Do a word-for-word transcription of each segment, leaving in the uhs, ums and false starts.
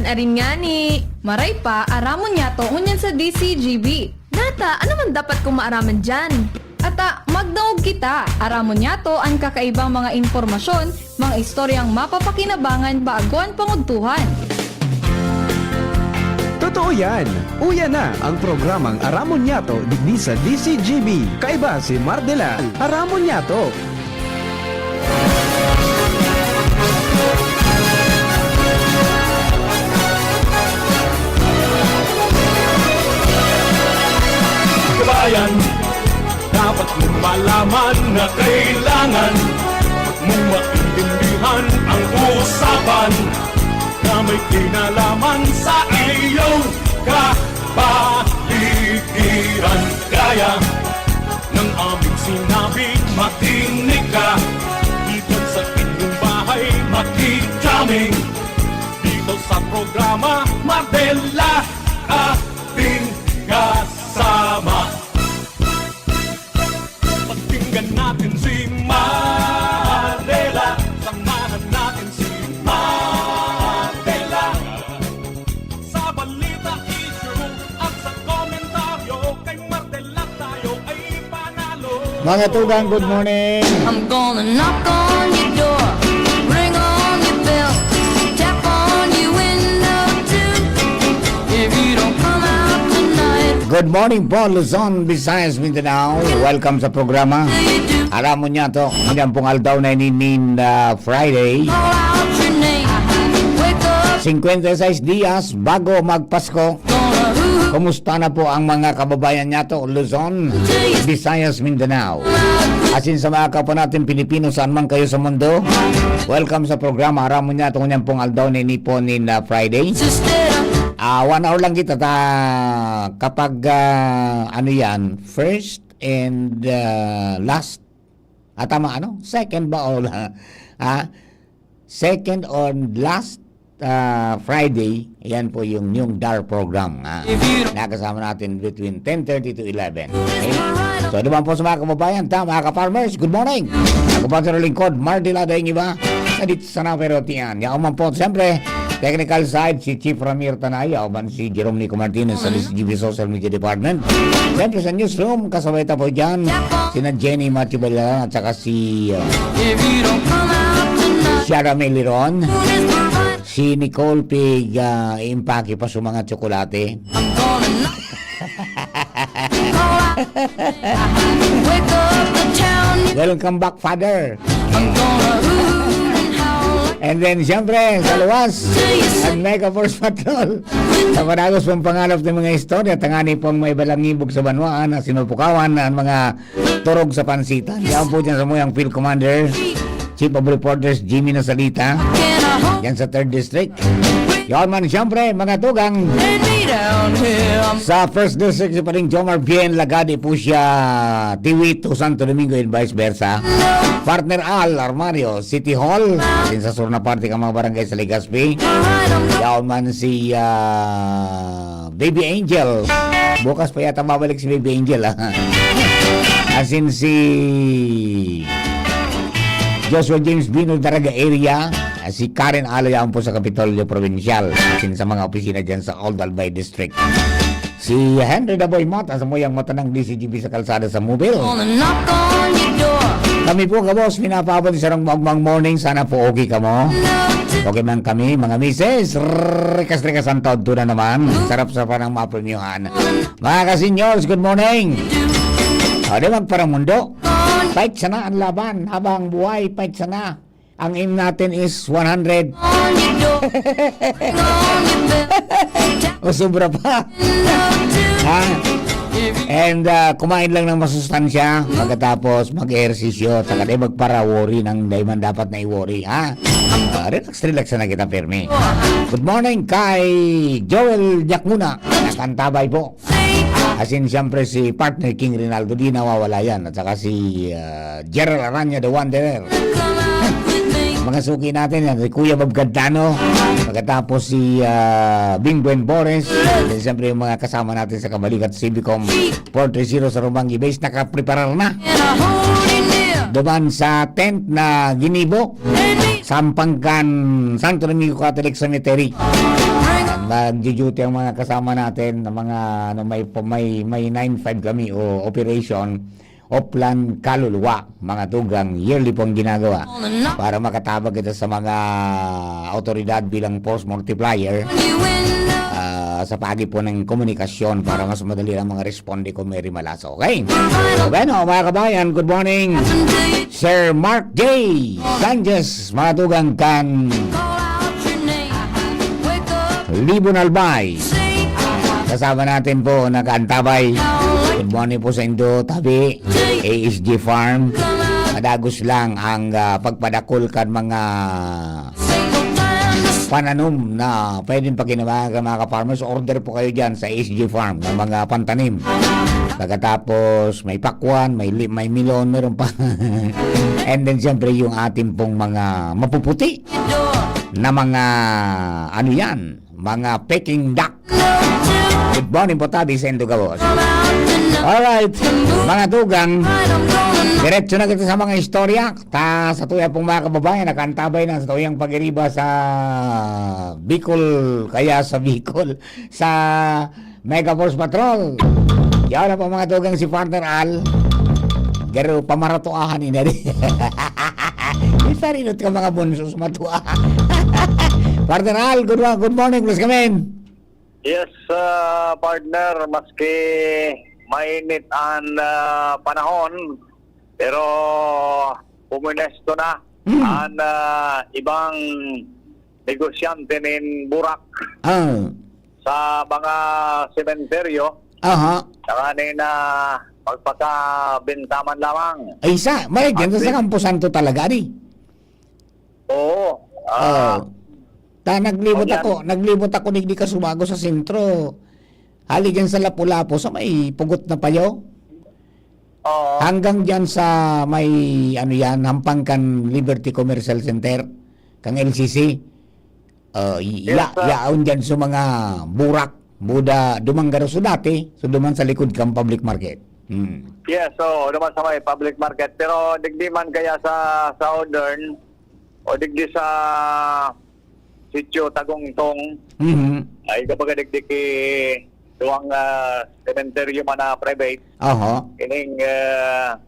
Arin ngani, maray pa, aramon niyato ngunyan sa D C G B. Nata, ano man dapat kong maaraman diyan? Ata, magdangog kita. Aramon niyato an kakaibang mga impormasyon, mga istoryang mapapakinabangan bago an pangudtuhan. Totoo yan! Uya na ang programang Aramon Niyato digdi sa D C G B. Kaiba si Mardela. Aramon Niyato! Kabayan, dapat mong malaman na kailangan mong maintindihan ang usapan na may kinalaman sa iyong kapaligiran. Kaya ng aming sinabi, makinig ka. Dito sa inyong bahay, makikita dito sa programa, Mardela, ating kasama. Pakinggan natin si Mardela. Samahan natin si Mardela. Sa balita, issue at sa komentaryo, kay Mardela tayo ay panalo. Mga tugang, good morning. I'm gonna knock on your door, ring on your bell, tap on your window too. If you don't come out tonight, Good morning po, Luzon, Visayas, Mindanao. Welcome sa programa. Aramon Niyato, ngunyan pong aldaw na ini nin, ah, Friday. call out your name. Wake up, Singkwenta y seis dias bago magpasko. gonna ooh. Kumusta na po ang mga kababayan niyato, Luzon, Visayas, Mindanao? Asin sa mga kapwa natin Pilipino, saan man kayo sa mundo, welcome sa programa Aramon Niyato, ngunyan pong aldaw na ini po nin, ah, Friday. Just get up. Ah, one hour lang kita ta kapag, ah, ano yan, first and, ah, last. Ah, tama, ano? Second ba o la-, ah, second or last, ah, Friday, yan po yung, yung DAR program, ha? Nakasama natin between ten thirty to eleven. Okay? So, di ba po sa mga kababayan, ta, mga ka-farmers, good morning. Ako po ang lingkod, Mardela Daing Iba. Sa dito sa Naperotian. Yaon man po, siyempre, technical side, si Chief Ramir Tanay, yaon man si Jerome Nico Martinez sa D C G B Social Media Department. Siyempre, sa newsroom, kasabay ta po dyan, sina Jenny Matthew Balalan at saka si, uh, If you don't come out tonight, Shara Meliron, soon as the light, si Nicole Pig, uh, impake pa sa mga tsokolate. I'm gonna knock. Call out. Wake up the town. Welcome back, Father. I'm gonna hoot and howl. And then, siyempre, sa luwas, ang Mega Force Patrol. Sa panagos pong pangalap ng mga istorya, tangani pong may balangibog sa banwaan na sinupukawan na ang mga turog sa pansitan. Yan po dyan sa muyang Field Commander, Chief of Reporters, Jimmy Nasalita. Can I hold Yan sa third District. Yan man, siyempre, mga tugang. me down here? I'm Sa First District, si Paring Jomar Bien Lagadi po siya, Tiwito, Santo Domingo, and vice versa. Partner Al Armario, City Hall. Din sa sur na parte ka mga barangay sa Legazpi. right, I'm Yaon man si, ah, Baby Angel. Bukas pa yata babalik si Baby Angel, ah. Asin si Joshua James Bino, Daraga area. Ah, si Karen Alo, yaon po sa Kapitolyo Provincial. Asin sa mga opisina dyan sa Old Albay District. Si Henry Daboy Mata, sa muyang matanang D C G B sa kalsada sa Mobile. gonna knock on your door. Kami po, kabos, pinapaabot sa sarong magmang morning. Sana po okay ka mo. No, to Okay man kami, mga misis. Rikas-rikas ang taod na naman. Sarap-sarap ng mga premyohan. Mga kasinyors, good morning. O, di magparamundo. Fight sana ang laban. Habang buhay, fight sana. Ang aim natin is one hundred. on your door. Ring on your bell. O sobra pa. No, to Ha? And uh, kumain lang ng masustansya, pagkatapos mag-ehersisyo, saka di magpara-worry ng di man dapat na i-worry, ha? Uh, relax, relax na kita, pirmi. Good morning kay Joel Diakmuna, nakantabay po. Asin siyempre si partner King Rinaldo, di nawawala yan. At saka si uh, Gerald Aranya, the Wanderer. Mga suki natin yan, si Kuya Bob Gantano, pagkatapos si uh, Bing Buen Bores, then siyempre yung mga kasama natin sa Kabalikat Civicom four three zero sa Rumanggi Base, nakapreparar na. Duman sa tent na ginibo, Sampangkan, Santo Domingo Catholic Cemetery. Nagdu-duty ang mga kasama natin, ang mga, ano, may, may, may nine five kami o operation, Oplan Kaluluwa, mga tugang, yearly pong ginagawa. Para makatabang kita sa mga awtoridad bilang force multiplier, ah, sa paagi po ng komunikasyon para mas madali ang mga responde kung may rimalaso. Okay? Bueno, mga kabayan, good morning. Sir Mark J. Sanchez, mga tugang kan Libon Albay. Kasama natin po, nag-antabay. Good morning po sa indo, tabi, A S G Farm. Madagos lang ang, ah, pagpadakol kan mga pananom na pwedeng pakinabangan kan mga ka-farmers. Order po kayo dyan sa A S G Farm ng mga pantanim. Pagkatapos, may pakwan, may li-, may milon, meron pa. And then, siyempre, yung ating pong mga mapuputi na mga, ano yan, mga Peking duck. Good morning po, tabi, sendo gabos. Alright, mga tugang, diretso na kita sa mga istorya. Ta, sa tuya pong mga kababayan, nakaantabay na sa tuyang pag-iriba sa Bicol, kaya sa Bicol, sa Mega Force Patrol. Yan na po, mga tugang, si Partner Al. Garo, pamaratuahan ini. Isarinot ka, mga bunsos, matua. Partner Al, good, mo- good morning, please come in. Yes, ah, partner, maski mainit ang, ah, panahon, pero pumunesto na Hmm. ang, ah, ibang negosyante nin burak Ah. sa mga sementeryo. Aha. Saka nin, ah, magpakabenta man lamang. Ay, sa, may At ganda sa least Campo Santo talaga, di? Oo. Ah, Oo. Ta, naglibot ngunyan. ako, naglibot ako digdi kasubago sa sentro. Hali dyan sa Lapu-Lapu, sa may Pugot na Payo. Oo. Hanggang dyan sa may, ano yan, hampang kan Liberty Commercial Center, kang L C C. Ah, y-, Yes, ya-, sir. yaon dyan sa mga burak, buda, duman garo sa dati, so duman sa likod kang public market. Hmm. Yes, so duman sa may public market. Pero digdi man kaya sa Southern, o digdi sa Sitio Tagungtong, Mhm. ay kapag digdi ki duwang, ah, sementeryo man na private, Aha. ining, ah,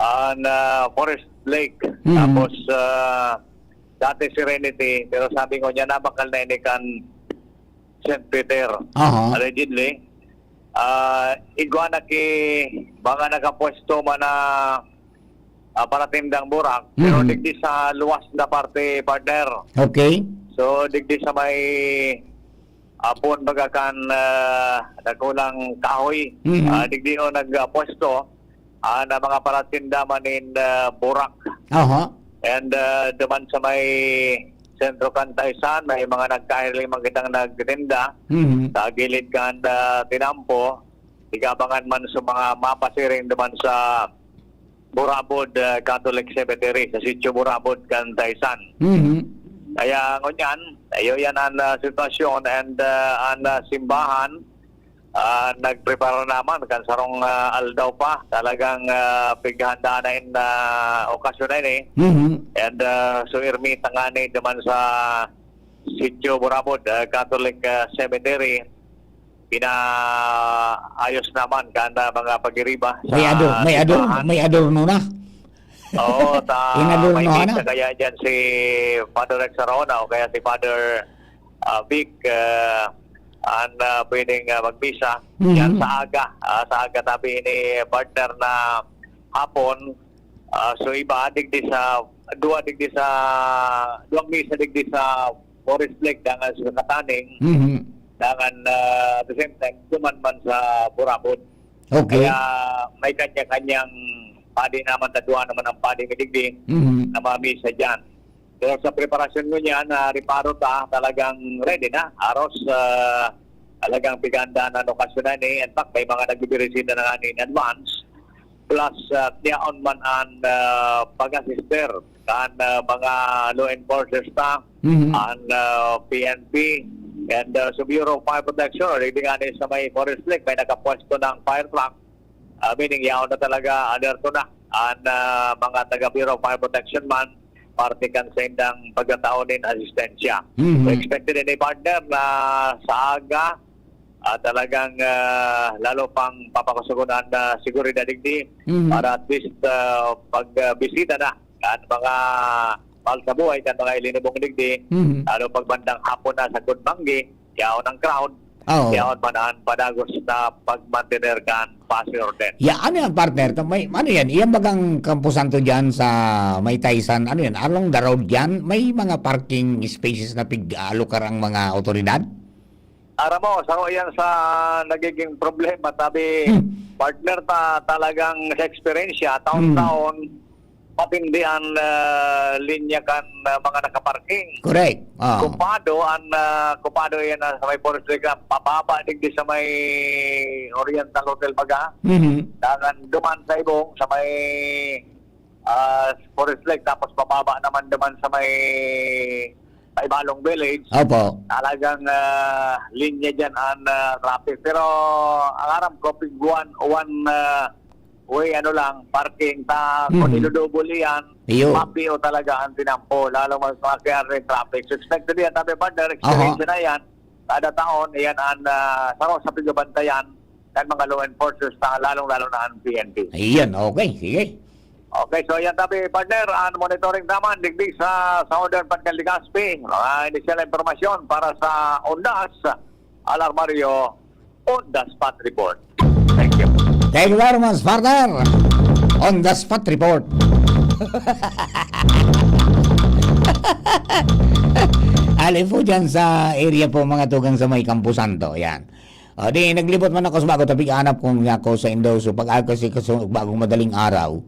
an, ah, Forest Lake, Mhm. tapos, ah, dati Serenity, pero sabi ko niya, nabakal na ini kan Saint Peter. Aha. Allegedly, ah, igwa na ki mga nakapwesto man na, ah, paratindang burak, pero Mhm. digdi sa luwas na parte, partner. Okay. So, digdi sa may apon baga kan, ah, dakulang kahoy, Mhm. ah, digdi o nagpwesto, ah, na mga paratinda man nin, ah, burak. Aha. And, ah, duman sa may sentro kan Taysan, may mga nagkahiling man kitang nagtitinda Mhm. sa gilid kan, ah, tinampo. Igabangan man sa mga mapasiring duman sa Burabod, ah, Catholic Cemetery, sa Sitio Burabod kan Taysan. Mhm. Kaya ngunyan, iyo yan ang, ah, sitwasyon and, ah, ang, ah, simbahan, ah, nagprepara naman kan sarong, ah, aldaw pa. Talagang, ah, pighahandaan na in, ah, okasyon na ini. Mhm. And, ah, so ermita ngani duman sa Sitio Burabod, ah, Catholic, ah, Cemetery, pinaayos naman kan, ah, mga pag-iriba May sa ado-, may ado-, simbahan. may adorno na. Oo, ta-, Inadornohan may na. misa kaya dyan si Father Rex Arona o kaya si Father, ah, Vic, ah, ang, ah, pwedeng, ah, magmisa Mhm. yan sa aga. Ah, sa aga tabi ni partner na hapon. Ah, so iba, digdi sa, duwa digdi sa, duwang misa digdi sa Forest Lake, dangan sa Kataning, Mhm. dangan, ah, at the same time, duman man sa Burabod. Okay. Kaya may kanya-kanyang padi naman, ta duwa naman ang padi mi digdi Mhm. na mamisa dyan. Pero sa preparasyon ngunyan, ah, riparo ta, talagang ready na. Aros, ah, talagang piganda na okasyon na ni. In fact, may mga nagbibirisita na nga ni in advance. Plus, ah, tiyaon man ang, ah, pag-assister kan, ah, mga law enforcers ta, Mhm. ang, ah, P N P, and, ah, sa Bureau of Fire Protection, ready nga ni sa may Forest Lake, may nakapwesto ng fire truck. Ah, meaning, yaon na talaga, alerto na ang, ah, mga taga Bureau of Fire Protection man. parte kan saindang pagkatao nin asistensya. Mhm. So, expected ini, partner, na sa aga, ah, talagang, ah, lalo pang papakusugon an, ah, seguridad digdi Mhm. para at least, ah, pag, ah, bisita na kan mga mahal sa buhay, kan mga ilinubong digdi, Mhm. lalo pag bandang hapon na sa Kudmanggi, yaon ang crowd, Oo. yaon man an padagos na pagmantener kan pass order. Ya, ano yan, partner? May, ano yan? Iyan bagang kamposanto dyan sa may Taysan? Ano yan? Along the road yan? May mga parking spaces na pig-aalokar ang mga otoridad? Aram mo, saro iyan sa nagiging problema. Sabi, Hmm. partner, ta-, talagang sa eksperyensya, Hmm. taon-taon, matindi an, ah, linya kan, ah, mga nakaparking. Correct. Ah. Kupado an, ah, kupado yan, ah, sa may Forest Lake, ah, pababa digdi sa may Oriental Hotel baga. Mhm. Dangan duman sa Ibong, sa may, ah, Forest Lake, tapos pababa naman duman sa may Paibalong Village. Opo. Talagang, ah, linya dyan an, ah, traffic. Pero ang aram ko, pig one, one, ah, way, ano lang, parking. Ta, kung Mhm. idodouble iyan, Iyo. mapiyo talaga ang tinampo, lalo mas makiar yung traffic. So, expected yan, sabi, partner, experience Aha. na yan. Kada taon, iyan ang, ah, saro sa pagbabantayan ng mga law enforcers, na lalong-lalo na ang P N P. Ayan, okay, sige. Okay, so yan, sabi, partner, ang monitoring naman, digdi sa Southern Padre Legazpi. Mga initial na impormasyon para sa Ondas, Alarmario, Ondas Spot Report. Thank you. Thank you very much, partner. On the spot report. Alin po dyan sa area po, mga tugang sa may Camposanto. Yan. O, di, naglibot man ako sa bago, tapig-anap kong ako sa Indo. So, pag-ako kasi, kasi bagong madaling araw,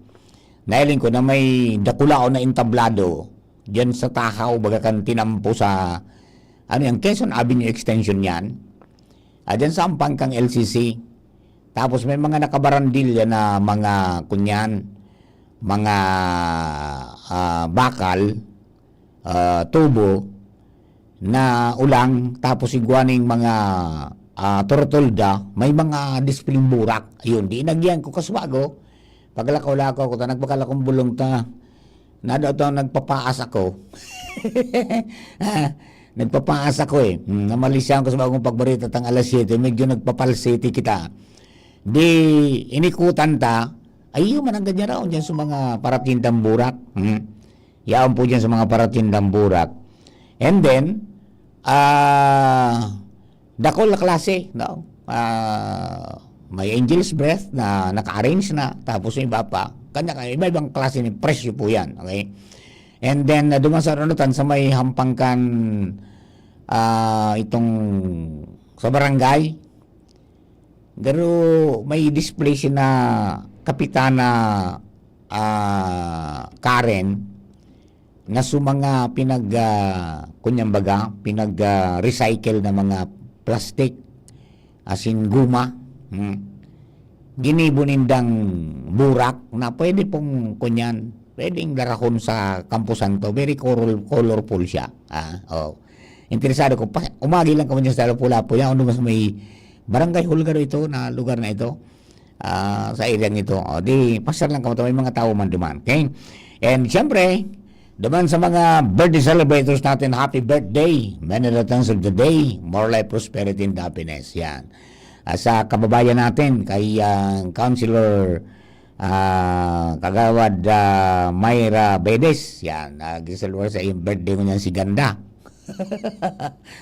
nahiling ko na may dakulaon na entablado dyan sa Tahaw, baga kan tinampo sa, ano yan, Quezon Avenue Extension yan. Ah, dyan sa ampang kang L C C. Tapos may mga nakabarandilya na mga, kunyan, mga, ah, bakal, ah, tubo na ulang, tapos igwa ning mga, ah, tortolda, may mga displaying burak. Ayun, di inagyan ko kaswago. Paglakaw-lakaw ko ta, nagbakal akong bulong ta. Nada to, nagpapaas ako. Ah, nagpapaas ako eh. Hmm, namalisyan ko sa bagong pagbarita tang alas siyete, medyo nagpapalsete kita. Di, inikutan ta, ay, yun man ang ganyan raw, dyan sa mga paratindang burak. Hmm. Yaon po dyan sa mga paratindang burak. And then, ah, dakul na klase, no? Ah, may Angel's Breath na naka-arrange na, tapos yung iba pa. Kanya, iba-ibang klase ng presyo po yan, okay? And then, ah, duman sa Ranutan, sa may hampang kan, ah, itong sa barangay, pero may display siya na Kapitana, ah, Karen, na su mga pinag, ah, kunyang baga, pinag, ah, recycle na mga plastic, as in guma. Hmm. Ginibo nindang burak na pwede pong kunyan, pwedeng darahon sa Camposanto. Very color-, colorful siya. Ah, oh. Interesado ko, pa, umagi lang kamo dyan sa Lapu-Lapu. Yan, ano mas may barangay Hulgaro ito na lugar na ito. Ah, sa area nito. O, di, pasyal lang kamo. May mga tao man duman. Okay? And, siyempre, duman sa mga birthday celebrators natin, happy birthday. Many returns of the day. More life, prosperity, and happiness. Yan. Ah, sa kababayan natin, kay, ah, Councilor, ah, Kagawad, ah, Myra Bedes. Yan. Ah, giselebrate sa iyong birthday mo niyan si Ganda.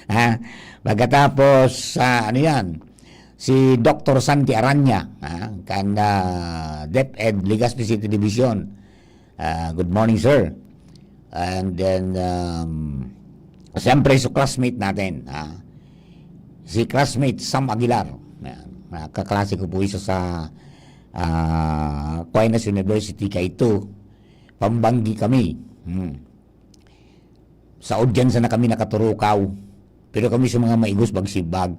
Ha? Pagkatapos, ah, ano yan? Si Doktor Santi Aranya, ha? Kan, ah, DepEd Legazpi City Division. Ah, good morning, sir. And then, um, siyempre, sa classmate natin, ha? Si classmate Sam Aguilar. Yan. Ah, kaklase ko po isa sa, ah, Aquinas University, kaito. Pambanggi kami. Hmm. Sa audience na kami nakaturukaw. Pero kami sa mga maigos, bagsibag.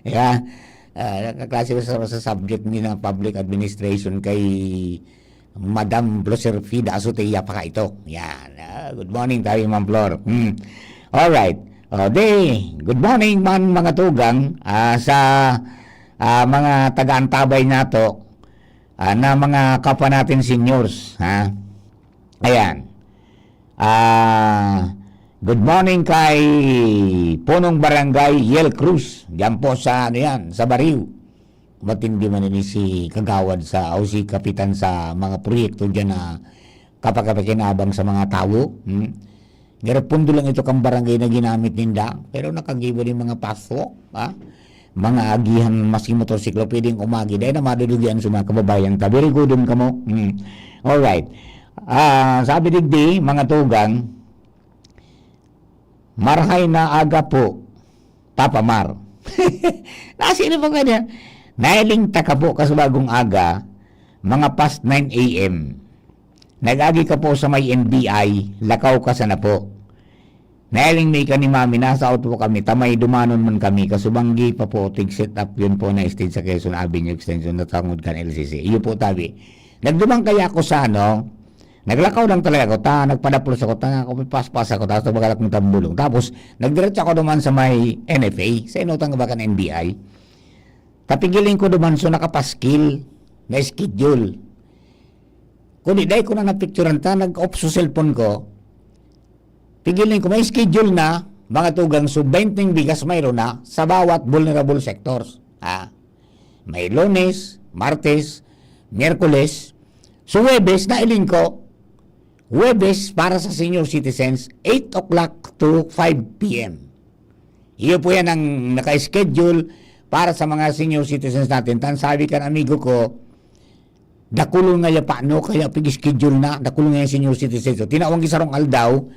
Yeah. Ah, kaklase ko sa, sa subject ni na public administration kay Madam Flor Serfida Azotea pa ka ito. Yan. Ah, good morning tayo, Ma'am Flor. Hmm. Alright. O, di, good morning man, mga tugang, ah, sa, ah, mga taga-antabay nato. Ah, na mga kapwa natin seniors, ha? Ayan. Ah, good morning kay Punong Barangay Yel Cruz. Diyan po sa, ano yan, sa Bariw. Matindi man ini si kagawad sa, o si kapitan sa mga proyekto diyan na kapakapakinabang sa mga tawo. Hmm? Garo pundo lang ito kan barangay na ginamit ninda, pero nakagibo nin mga pathwalk, ha? Mga agihan, maski motorsiklo, pwedeng umagi. Dai na madudugian sa mga kababayan ta. Very good dun kamo. Hmm. Alright. Ah, sabi digdi, mga tugang, "Marhay na aga po, Papa Mar." Nasi na pa kanya. "Nailing ta ka po kasubagong aga, mga past nine a m. Nag-agi ka po sa may N B I, lakaw ka sana po. Nailing mi ka ni Mami, nasa auto po kami, ta may dumanon man kami, kasubanggi pa po, tig-set up yun po na stage sa Quezon Avenue Extension na tangod kan L C C." Iyo po, tabi. Nagduman kaya ako sa, ano, naglakaw lang talaga ako, ta, nagpadaplos ako, ta, ako, paspas ako, tapos nagbagal akong tambulong. Tapos, nagdiretso ako duman sa may N F A, sa inutang ba kan N B I. Tapigiling ko duman, so nakapaskil, na schedule. Kundi dai ko na napicturan ta, nag-off sa cellphone ko. Pigiling ko, may schedule na, mga tugang, so benteng bigas mayroon na sa bawat vulnerable sectors. Ha? May Lunes, Martes, Miyerkules. So Huwebes, nailing ko. Huwebes para sa senior citizens, eight o'clock to five p m. Iyo po yan ang naka-schedule para sa mga senior citizens natin. Tan sabi kan amigo ko, dakulon nga ya pa, no? Kaya pig-schedule na, dakulon nga ya senior citizens. So, tinawag isarong aldaw,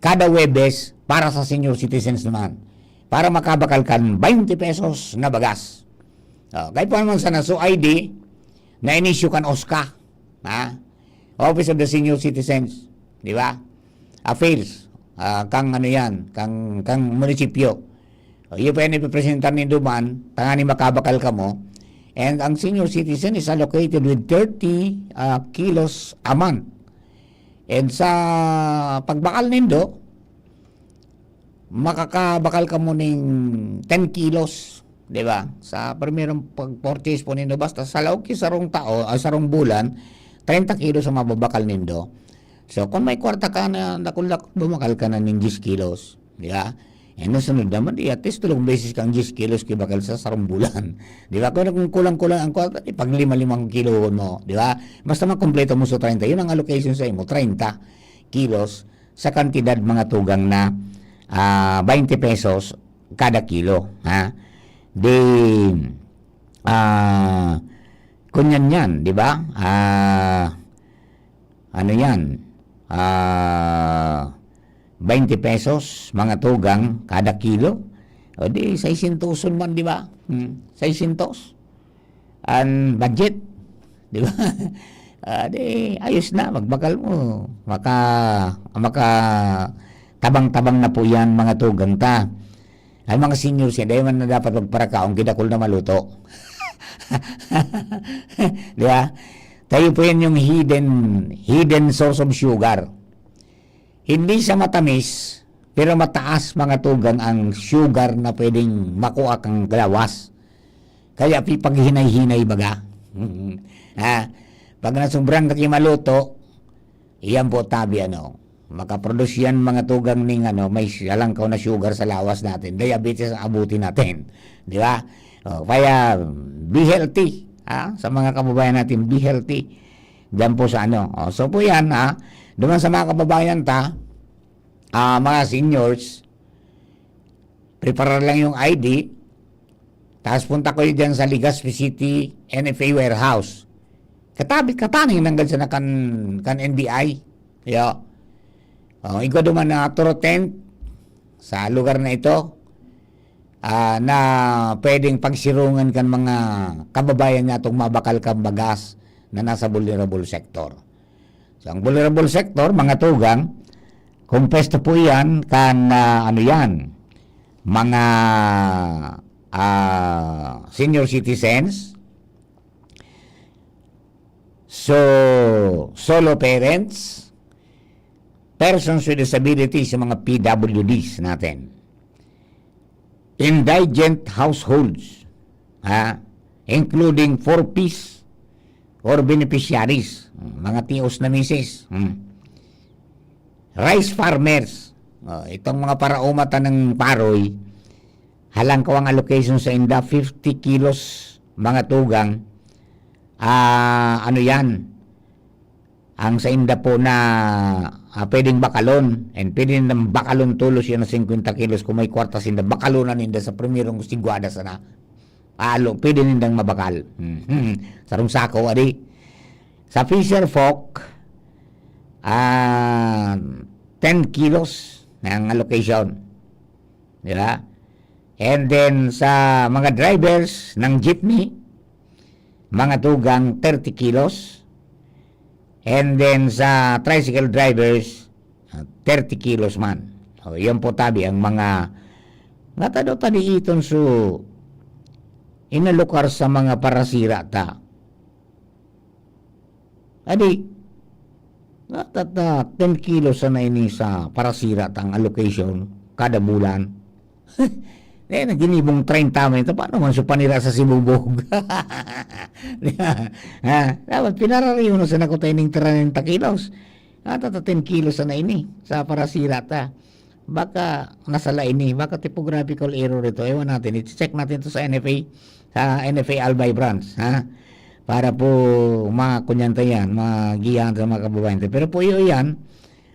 kada Huwebes, para sa senior citizens naman. Para makabakal kan twenty pesos na bagas. Oh, kaya po naman sana, so I D, na inisyu kan OSCA. Ha? Office of the Senior Citizens. Di ba? Affairs. Ah, kang ano yan, kang, kang munisipyo. O, iyo pa yan ipipresentar nindo man, tangani makabakal kamo. And ang senior citizen is allocated with thirty, ah, kilos a month. And sa pagbakal nindo, makakabakal kamo ning ten kilos, di ba? Sa primerong pag-purchase po nindo, basta sa laog ki sarong tao, ah, sarong bulan, treinta kilos ang mababakal nindo. So, kung may kwarta ka na, dakul-dakul, bumakal ka na ning diyes kilos, di ba? And nasunod naman, di, at least tulong beses kang diyes kilos ki bakal sa sarong bulan. Di ba? Kung, kung kulang-kulang ang kwarta, di, pag lima-limang kilo mo, di ba? Basta makumpleto mo sa treinta, yun ang allocation sa imo, treinta kilos sa kantidad, mga tugang, na, ah, twenty pesos kada kilo, ha? Di, ah, kunyan yan, di ba? Ah, ano yan? Ah, twenty pesos, mga tugang, kada kilo. O di, saisintoson man, di ba? Hmm, saisintos. An budget, di ba? Ah, di, ayos na, magbakal mo. Maka-, maka-, tabang-tabang na po yan, mga tugang ta. Ang mga seniors yan, dahil man na dapat magparakaon, kidakol na maluto. Di ba? Tayo po yan yung hidden, hidden source of sugar. Hindi siya matamis, pero mataas, mga tugang, ang sugar na pwedeng makua kang lawas. Kaya pipaghinay-hinay baga. Ha? Pag nasobrang ka ki maluto, iyan po tabi, ano, makaproduce yan, mga tugang, ning, ano, may alangkaw na sugar sa lawas natin. Diabetes ang abutin natin. Di ba? O, kaya, be healthy. Ha? Sa mga kababayan natin, be healthy. Diyan po sa ano. O, so po yan, ha? Duman sa mga kababayan ta, ah, mga seniors, preparar lang yung I D, tapos punta kayo dyan sa Legazpi City N F A warehouse. Katabi, kataning nanggad sana kan, kan N B I. Yo. O, igwa duman na Toro Tent sa lugar na ito, ah, na pwedeng pagsirungan kan mga kababayan natong mabakal kan bagas na nasa vulnerable sector. So, ang vulnerable sector, mga tugang, kung pwesto po yan, kan, ah, ano yan, mga, ah, senior citizens, so, solo parents, persons with disabilities, sa mga P W Ds natin, indigent households, ha, including four Ps, for beneficiaries, hmm, mga tios na misis, hmm. Rice farmers, oh, itong mga paraoma ta ng paroy, halangkaw ang allocation sa inda, fifty kilos, mga tugang, ah, ano yan, ang sa inda po na, ah, pwedeng bakalon, and pwede nindang bakalon tulos yan na fifty kilos, kung may kwarta sinda, bakalonan ninda sa primerong sigwada sana. Alo, pwede nindang mabakal. Mhm. Sarong sako, adi. Sa fisher folk, ah, ten kilos na ang allocation. Di ba? And then, sa mga drivers ng jeepney, mga tugang thirty kilos. And then, sa tricycle drivers, ah, thirty kilos man. O, yan po tabi ang mga, nga ta daw tadi iton so, inalokar sa mga parasira ta. Adi, nga ta, ta, ten kilos sana ini sa parasira tang allocation kada bulan. Eh, nagginibong treinta man ito. Paano man so panira sa sibubog? Ha? Dapat pinarariyo na sana ko tayo ning treinta kilos. Ata ta ten kilos sana ini sa parasira ta. Baka nasala ini. Baka typographical error ito. Ewan natin. I-check natin ito sa N F A. Sa N F A Albay Branch. Ha? Para po makunyanta yan. Magiyahan sa mga kababayan. Pero po iyo yan.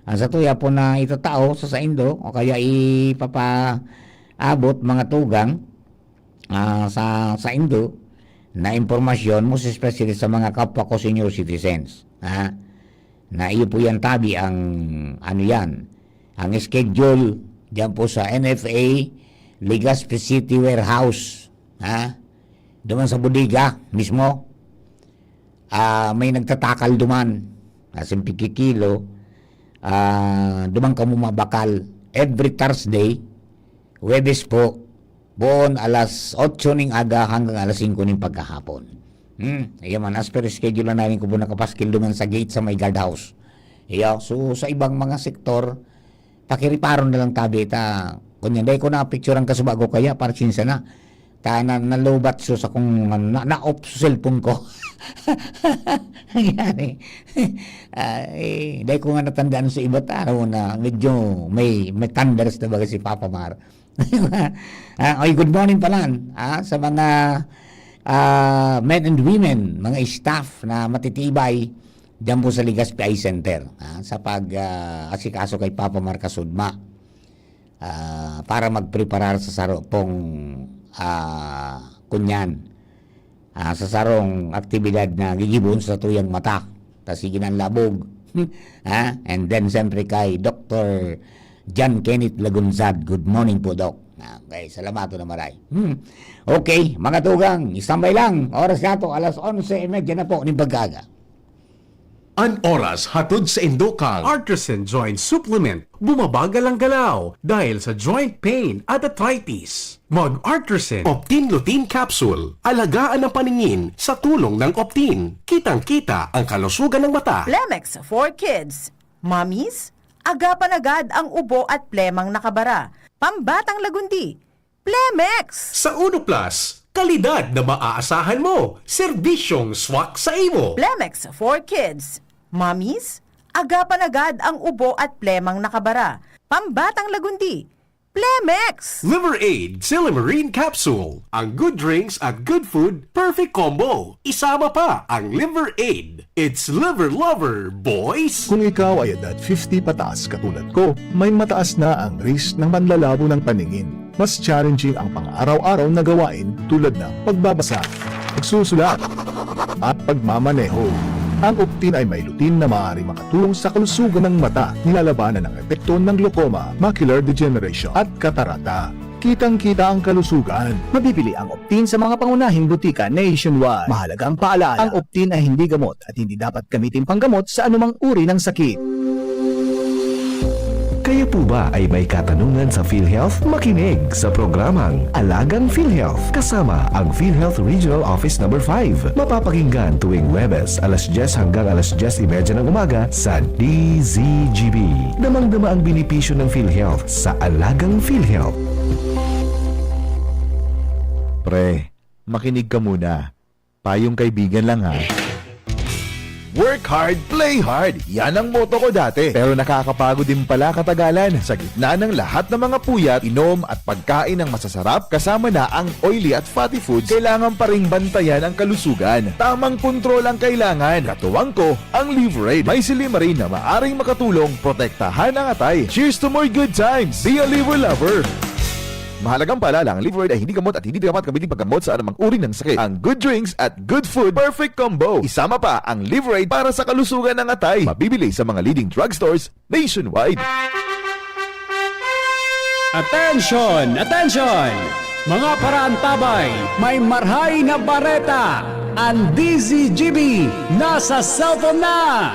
Ang satuya po na itatao sa saindo o kaya ipapaabot mga tugang, ah, sa saindo na impormasyon, most especially sa mga kapwa ko senior citizens, ha? Na iyo po yan tabi ang, ano yan, ang schedule diyan po sa N F A Legazpi City Warehouse, ha? Duman sa bodega mismo. Ah, may nagtatakal duman. Asin pigkikilo, ah, duman kamo mabakal every Thursday, Huwebes po, boon alas otso ning aga hanggang alas singko ning pagkahapon. Hmm, iya man, as per schedule na namin ko po nakapaskil duman sa gate sa may guardhouse. Iya, so sa ibang mga sektor, pakiriparon na lang tabi ta. Kunyan, dai ko na picture ang kasubago kaya, parchinsa na. Ta na, nalubat so sa kung, na, na-off sa cellphone ko. Nangyari. Ah, eh, dai ko nga natandaan sa iba tao na medyo may, may thunders na baga si Papa Mar. Ah, oy, good morning pala, ah, sa mga, ah, men and women, mga staff na matitibay diyan po sa Legazpi Eye Center, ah, sa pag, ah, asikaso kay Papa Mar Kasudma. Ah, para magpreparar sa saro pong, ah, kunyan, ah, sa sarong aktibidad na gigibohon sa tuyang mata. Ta sige nang labog. Ha? And then, siyempre, kay Doktor John Kenneth Lagunzad. Good morning po, Doc. Ah, okay, salamaton na maray. Hmm. Okay, mga tugang, istambay lang. Oras nato, alas onse y media na po ning pag-aga. An oras hatod saindo kan Artisan Joint Supplement. Bumabagal ang galaw dahil sa joint pain at arthritis. Mag Artisan Optin Lutein Capsule. Alagaan ang paningin sa tulong ng Optin. Kitang-kita ang kalusugan ng mata. Plemex for Kids. Mommies, agapan agad ang ubo at plemang nakabara. Pambatang lagundi. Plemex! Sa Uno Plus, kalidad na maaasahan mo, serbisyong swak sa imo. Plemex for Kids. Mommies, agapan agad ang ubo at plemang nakabara. Pambatang lagundi. Plemex! Liver Aid Silymarin Capsule. Ang good drinks at good food, perfect combo. Isama pa ang Liver Aid. It's Liver Lover, boys! Kung ikaw ay edad fifty pataas katulad ko, may mataas na ang risk ng panlalabo ng paningin. Mas challenging ang pang-araw-araw na gawain tulad ng pagbabasa, pagsusulat, at pagmamaneho. Ang Optin ay may lutein na maaari makatulong sa kalusugan ng mata, nilalabanan ang epekto ng glaucoma, macular degeneration, at katarata. Kitang-kita ang kalusugan. Mabibili ang Optin sa mga pangunahing butika nationwide. Mahalagang paalala, ang Optin ay hindi gamot at hindi dapat gamitin panggamot sa anumang uri ng sakit. Kayo po ba ay may katanungan sa PhilHealth? Makinig sa programang Alagang PhilHealth kasama ang PhilHealth Regional Office Number five. Mapapakinggan tuwing Huwebes, alas dyes hanggang alas dyes y media ng umaga sa D Z G B. Damang-dama ang benepisyo ng PhilHealth sa Alagang PhilHealth. Pre, makinig ka muna. Payong kaibigan lang, ha. Work hard, play hard. Yan ang motto ko dati. Pero nakakapagod din pala katagalan. Sa gitna ng lahat ng mga puyat, inom at pagkain ng masasarap, kasama na ang oily at fatty foods, kailangan pa ring bantayan ang kalusugan. Tamang kontrol ang kailangan. Katuwang ko, ang Livraid. May silymarin na maaring makatulong protektahan ang atay. Cheers to more good times! Be a Liver Lover! Mahalagang paalala, ang Livraid ay hindi gamot at hindi dapat gamitin paggamot sa anumang uri ng sakit. Ang good drinks at good food, perfect combo. Isama pa ang Livraid para sa kalusugan ng atay. Mabibili sa mga leading drugstores nationwide. Attention! Attention! Mga paraantabay, may marhay na bareta! Ang D Z G B nasa cellphone na!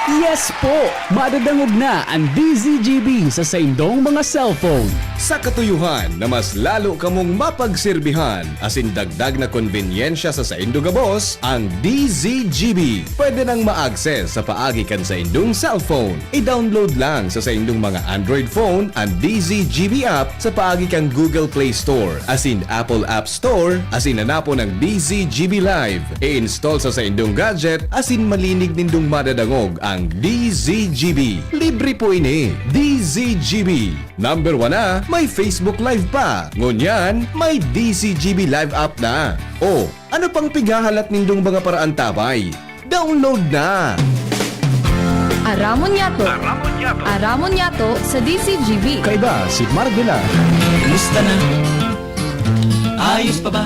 Yes po! Madadangog na ang D Z G B sa saindong mga cellphone. Sa katuyuhan na mas lalo kamong mapagserbihan asin dagdag na konbenyensya sa saindo gabos, ang D Z G B pwede nang ma-access sa paagi kan saindong cellphone. I-download lang sa saindong mga Android phone ang D Z G B app sa paagi kan Google Play Store asin Apple App Store asin hanapon ang D Z G B Live. I-install sa saindong gadget asin malinig nindong madadangog ang D Z G B. Libre po ini. D Z G B. Number one na, may Facebook Live pa. Ngunyan, may D Z G B Live app na. O, ano pang pighahalat nindong mga paraantabay? Download na! Aramon Yato. Aramon Yato. Aramon Yato sa D Z G B. Kaiba si Mark Villar. Kumusta na? Ayos pa ba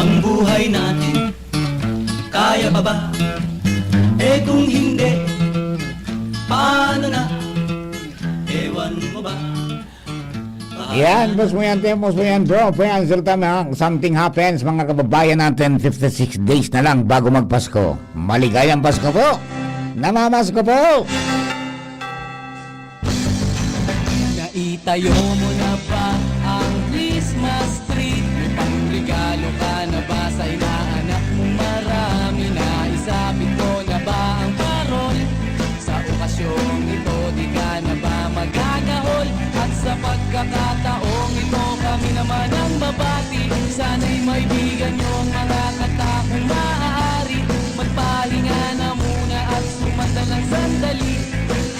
ang buhay natin? Kaya pa ba? Eh, kung hindi, paano na? Ewan mo ba? Yan, boss mo yan, Tim, boss mo yan, bro. Friends, sultan na, something happens, mga kababayan natin, fifty-six days na lang bago magpasko. Maligayang Pasko po! Namamasko po! Naitayo mo na ba ang Christmas tree? May pangregalo ka na ba sa inaanak mong marami? Naisabit mo na ba ang parol? Sa okasyong ito, di ka na ba magagahol? At sa pagkakataong ito, kami naman ang babati. Sana'y maibigan niyo ang mga kanta kung maaari. Magpahinga na muna at sumandal ng sandali.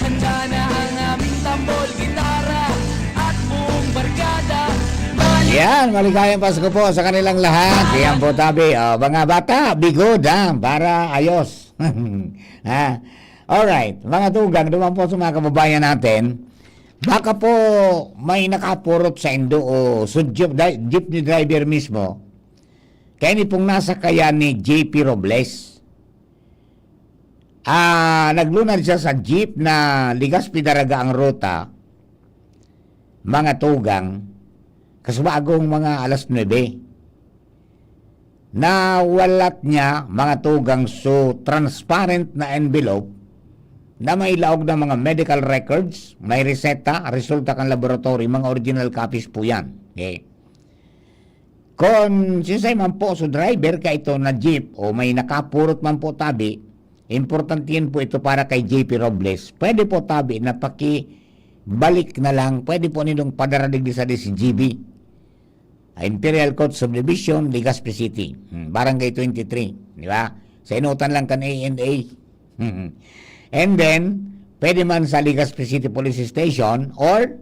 Handa na ang aming tambol, gitara, at buong barkada. Yan, maligayang Pasko po sa kanilang lahat. Yan po, tabi. O, mga bata, bigod, ha? Para ayos. Ha? Alright, mga tugang, duman po sa mga kababayan natin. Baka po may nakapurot saindo o su-, jeep-, di-, jeepney driver mismo. Kaya ni pong nasakayan ni J P Robles. Ah, naglunad siya sa jeep na Legazpi-Daraga ang ruta, mga tugang, kasubagong mga alas nuebe. Nawalat niya, mga tugang, su transparent na envelope na may laog na mga medical records, may reseta, resulta kan laboratory, mga original copies po yan. Okay. Kon siisay man po su driver kaito na jeep o may nakapurot man po tabi, importante yan po ito para kay J P Robles. Pwede po tabi na pakibalik na lang, pwede po nindong padara digdi sa D Z G B. Ah, Imperial Court Subdivision, Legazpi City. Hmm, Barangay twenty-three, di ba? Sa inutan lang kan A N A. And then, pwede man sa Legazpi City Police Station or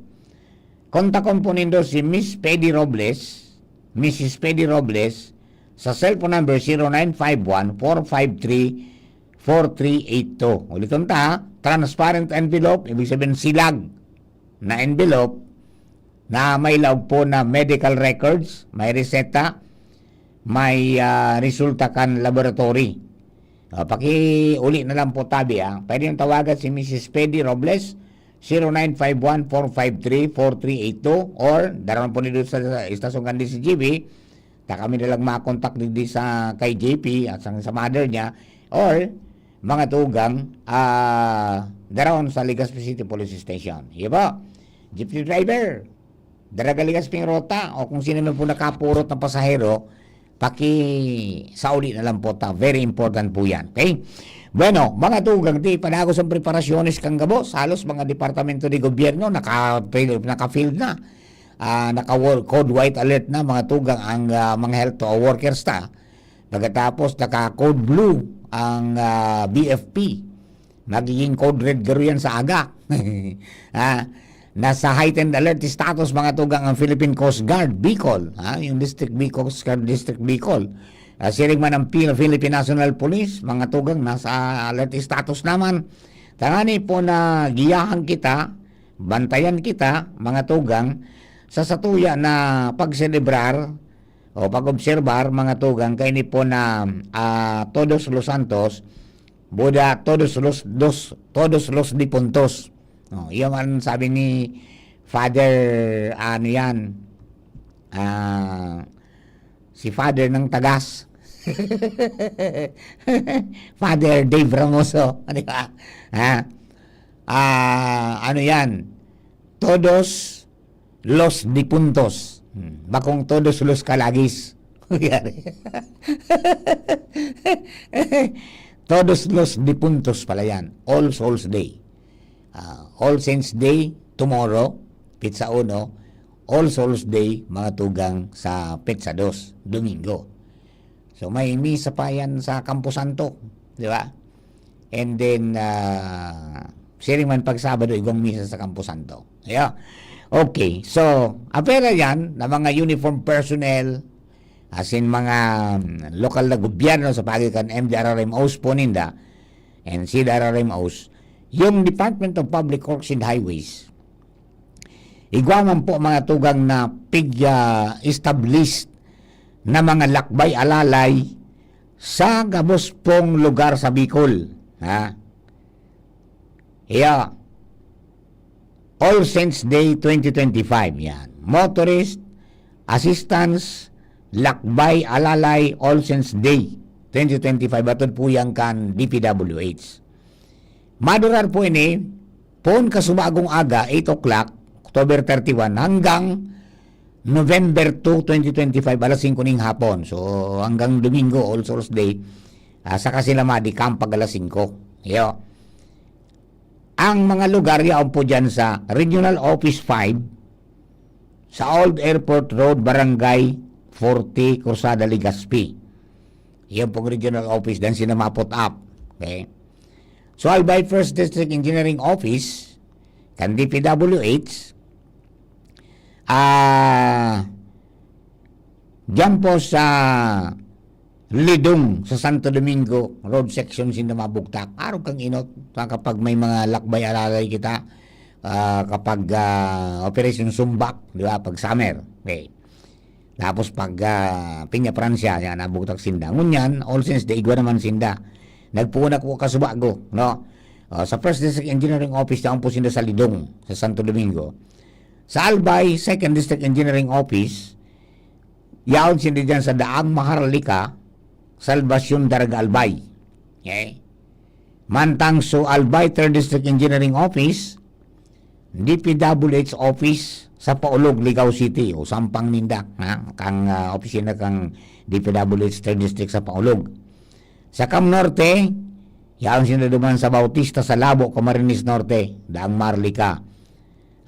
kontakon po nindo si Miss Pedi Robles, Missus Pedi Robles, sa cellphone number zero nine five one, four five three, four three eight two. Uliton ta, ha? Transparent envelope, ibig sabihin silag na envelope na may laog po na medical records, may reseta, may, ah, resulta kan laboratory. Ah, pakiuli na lang po tabi, ah. Pwede yung tawagan si Missus Pedi Robles, zero nine five one, four five three, four three eight two, or daraon po nindo sa, sa istasyon kan D Z G B, ta kami na lang makontak digdi sa kay J P at sa, sa mother niya, or mga tugang, ah, daraon sa Legazpi City Police Station. Iyo po, jeepney driver, daraga Legazpi ang ruta, o kung sino man po nakapurot na pasahero, pakisauli na lang po ta. Very important po yan. Okay? Bueno, mga tugang, di padagos ang preparasyones kan gabos. Halos mga departamento de gobyerno naka-, naka-field na. Ah, naka-work, code white alert na, mga tugang, ang, ah, mga health workers ta. Pagkatapos, naka-code blue ang, ah, B F P. Magiging code red garo yan sa aga. Ah, nasa heightened alert status, mga tugang, ang Philippine Coast Guard, Bicol. Ah, yung District Bicol, Coast Guard District Bicol. Ah, siring man ang Pil-, Philippine National Police, mga tugang, nasa alert status naman. Tangani po na giyahan kita, bantayan kita, mga tugang, sa satuya na pagselebrar o pag-obserbar, mga tugang, kaini po na, ah, Todos los Santos, Buda, Todos los, dos, Todos los Difuntos. Oh, iyan man sabi ni Father, ano yan, ah, si Father ng Tagas. Father Dave Ramoso, di ba? Ha? Ah, ano yan? Todos los difuntos. Hmm. Bakong todos los kalagis. Yari. Todos los difuntos pala yan. All Souls Day. Ah, All Saints Day, tomorrow, petsa uno. All Souls Day, mga tugang, sa petsa dos, Domingo. So, may misa pa yan sa Camposanto, di ba? And then, ah, siring man pag Sabado, igwang misa sa Camposanto. Yeah. Okay, so, apera yan na mga uniform personnel, as in mga, mm, lokal na gobyerno sa paagi kan M D R R M Os po ninda, and C D R R M Os, yung Department of Public Works and Highways, igwa man po, mga tugang, na pig-, ah, established na mga lakbay alalay sa gabos pong lugar sa Bicol. Ha? Yeah. All Saints Day twenty twenty-five yan. Motorist Assistance Lakbay Alalay All Saints Day twenty twenty-five. Atod po yan kan D P W H. Madurar po ini, pon kasubagong aga, eight o'clock, October thirty-one, hanggang November two, twenty twenty-five, alas singko ning hapon. So, hanggang Domingo, All Souls Day, ah, saka sila madikam pag alas singko. Iyo. Ang mga lugar, yaon po dyan sa Regional Office five, sa Old Airport Road, Barangay forty, Cruzada, Legazpi. Iyan pong regional office, dan sila maput up. Okay? So, Albay First District Engineering Office, kan D P W H, ah, diyan po sa Lidong, sa Santo Domingo, road section, sinda mabugtak. Arog kang inot, kapag may mga lakbay alalay kita, ah, kapag, ah, Operation Sumbak, di ba, pag summer. Okay. Tapos pag, ah, Peña Francia, yan, nabugtak sinda. Ngunyan, all since the igwa naman sinda. Nagpuon ako kasubago, no? Ah, sa First District Engineering Office, yaon po sinda sa Lidong, sa Santo Domingo. Sa Albay, Second District Engineering Office, yaon sinda dyan sa Daang Maharlika, Salvacion, Daraga, Albay. Okay? Mantang sa Albay Third District Engineering Office, D P W H Office sa Paulog, Ligao City, o sampang ninda, ha? Kang, ah, opisina kang D P W H Third District sa Paulog. Sa Cam Norte, yaon sinda duman sa Bautista sa Labo, Camarines Norte, Daang Maharlika.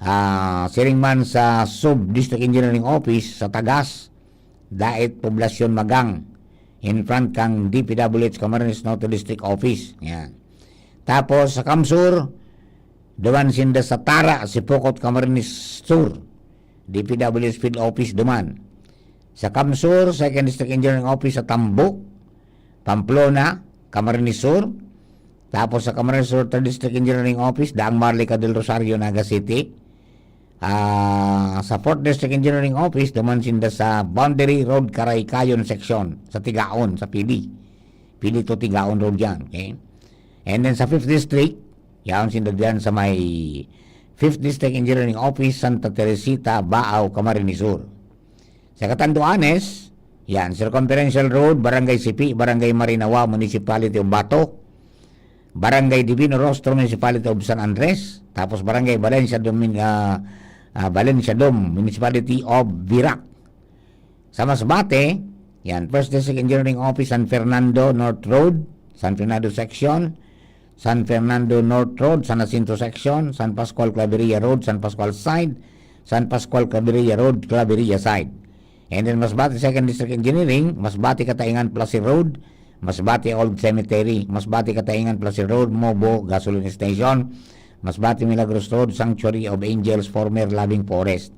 Ah, siring man sa Sub District Engineering Office sa Tagas, Daet, Poblacion, Magang, in front kang D P W H Camarines Norte District Office. Yan. Tapos sa Cam Sur, duman sinda sa Tara, Sipocot, Camarines Sur, D P W H Field Office duman. Sa Cam Sur, Second District Engineering Office sa Tambo, Pamplona, Camarines Sur. Tapos sa Camarines Sur, Third District Engineering Office, Daang Maharlika, Del Rosario, Naga City. Ah, sa Fourth District Engineering Office, duman sinda sa Boundary Road, Karaykayon Section, sa Tigaon, sa Pili. Pili to Tigaon Road yan, okay? And then sa Fifth District, yaon sinda diyan sa may Fifth District Engineering Office, Santa Teresita, Baao, Camarines Sur. Sa Catanduanes, yan, Circumferential Road, Barangay Sipi, Barangay Marinawa, Municipality of Bato, Barangay Divino Rostro, Municipality of San Andres, tapos Barangay Valencia Domin-, ah, ah, Valencia Dom, Municipality of Virac. Sa Masbate, yan, First District Engineering Office, San Fernando North Road, San Fernando Section, San Fernando North Road, San Jacinto Section, San Pascual Claveria Road, San Pascual Side, San Pascual Claveria Road, Claveria Side. And then Masbate Second District Engineering, Masbate Kataingan Placer Road, Masbate Old Cemetery, Masbate Kataingan Placer Road, Mobo Gasoline Station, Masbate Milagros Road, Sanctuary of Angels, former Loving Forest.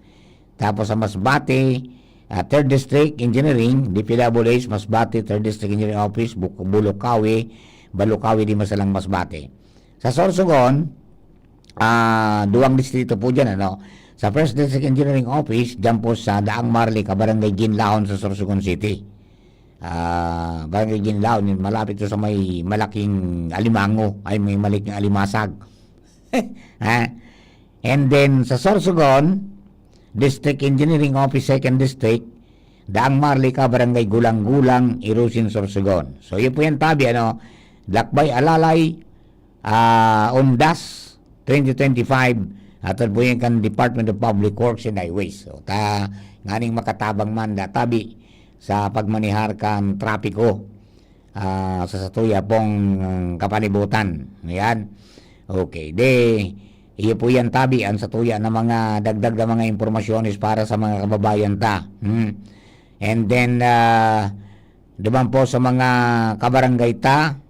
Tapos sa Masbate, ah, Third District Engineering, D P W H, Masbate Third District Engineering Office, Buk-, Bulukawi, Balukawi, di masalang Masbate. Sa Sorsogon, ah, duwang distrito po dyan, ano? Sa First District Engineering Office, dyan po sa Daang Marlica, Barangay Ginlaon sa Sorsogon City. Ah, Barangay Ginlaon, yun, malapit to sa may malaking alimango, ay, may malaking alimasag. Ha? And then, sa Sorsogon, District Engineering Office, Second District, Daang Marlica, Barangay Gulang-Gulang, Irusin, Sorsogon. So, yun po yan, tabi, ano, Lakbay Alalay, ah, Umdas, twenty twenty-five, atod po yan kan Department of Public Works and Highways. So, ta, nganing makatabang man, da, tabi sa pagmanihar kan trapiko, ah, sa satuya pong, ah, kapalibutan. Ayan. Okay. De, iyo po yan, tabi, ang satuya na mga dagdag na mga impormasyones para sa mga kababayan ta. Hmm. And then, ah, duman po sa mga kabarangay ta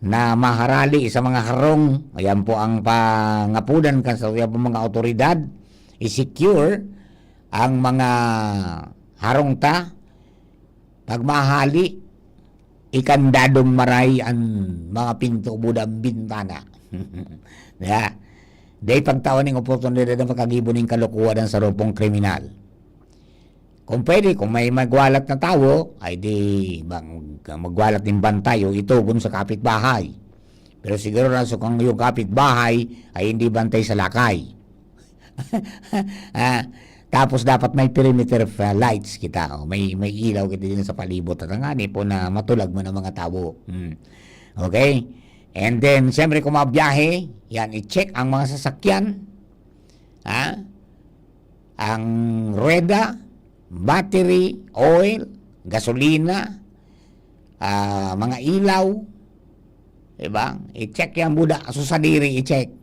na maharali sa mga harong, ayan po ang pangapudan kan satuya pong mga awtoridad, i-secure ang mga harong ta. Pag mahali, ikandadong maray an mga pinto, buda, bintana. Ya. Dai pagtawan ning oportunidad na makagibo ning kalokohan ang sarong kriminal. Kung pwede, kung may magwalat na tawo, ay di bang magwalat nin bantay o itogon sa kapitbahay. Pero siguro na sa kung yung kapitbahay ay hindi bantay sa lakay. Ah, tapos dapat may perimeter of, ah, lights kita. Oh, may, may ilaw kita din sa palibot. At ang ani po na matulag mo ng mga tawo. Hmm. Okay? And then, siyempre, kung mabiyahe, yan, i-check ang mga sasakyan. Ha? Ang ruweda, battery, oil, gasolina, ah, mga ilaw, diba? I-check yan, buda. So, sadiri, i-check.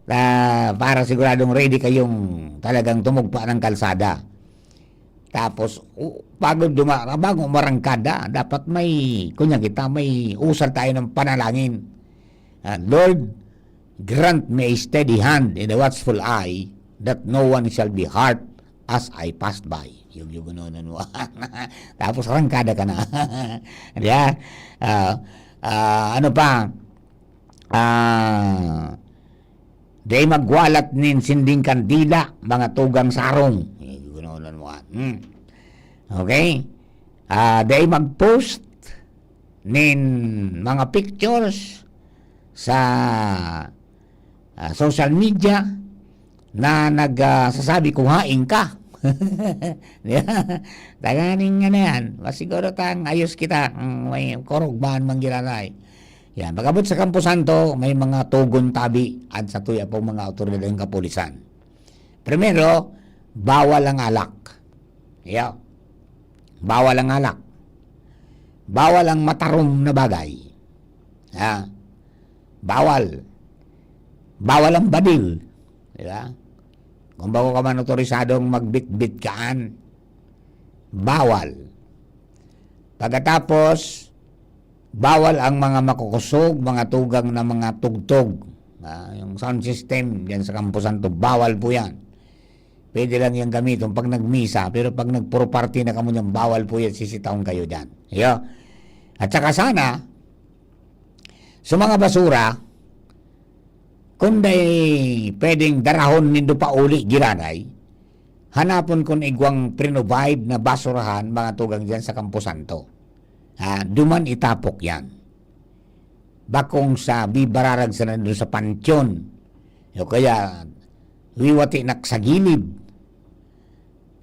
Ah, para siguradong ready kayong talagang tumugpa ng kalsada. Tapos, u-, bago duma-, bago umarangkada, dapat may, kunya kita, may usal tayo ng panalangin. Ah, "Lord, grant me a steady hand and a watchful eye that no one shall be hurt as I passed by." Yung, yung ano, ano, ano. Tapos arangkada ka na. Di ba? Ah, ah, ano pa? Ah, dai magwalat nin sinding kandila, mga tugang sarong. Eh, yun, ano, ano, ano. Hmm. Okay? Ah, dai mag-post nin mga pictures sa, ah, social media na nag, ah, sasabi kung hain ka. Di ba? Tanganing ano yan, mas siguro tang ayos kita, mm, may kurugbahan man giranay. Yan, pag-abot sa Campo Santo, may mga tugon tabi at sa tuya pong mga awtoridad ng kapulisan. Primero, bawal ang alak. Yeah. Bawal ang alak. Bawal ang matarom na bagay. Ha? Bawal. Bawal ang badil. Di ba? Kung bago ka man otorisadong magbitbit kaan, bawal. Pagkatapos, bawal ang mga makukusog, mga tugang na mga tugtog. Ah, yung sound system diyan sa Campo Santo, bawal po yan. Pwede lang yan gamiton pag nagmisa, pero pag nagpuro party na kamo diyan, bawal po yan, sisitaon kayo diyan. Iyo. At saka sana, sa mga basura, kung dai pwedeng darahon nindo pa uli, giranay, hanapon kun igwang pre-provide na basurahan, mga tugang diyan sa Campo Santo. Ha, duman itapok yan. Bakong sa bibararag sana doon sa pantyon. O kaya, wiwati nak sa gilid.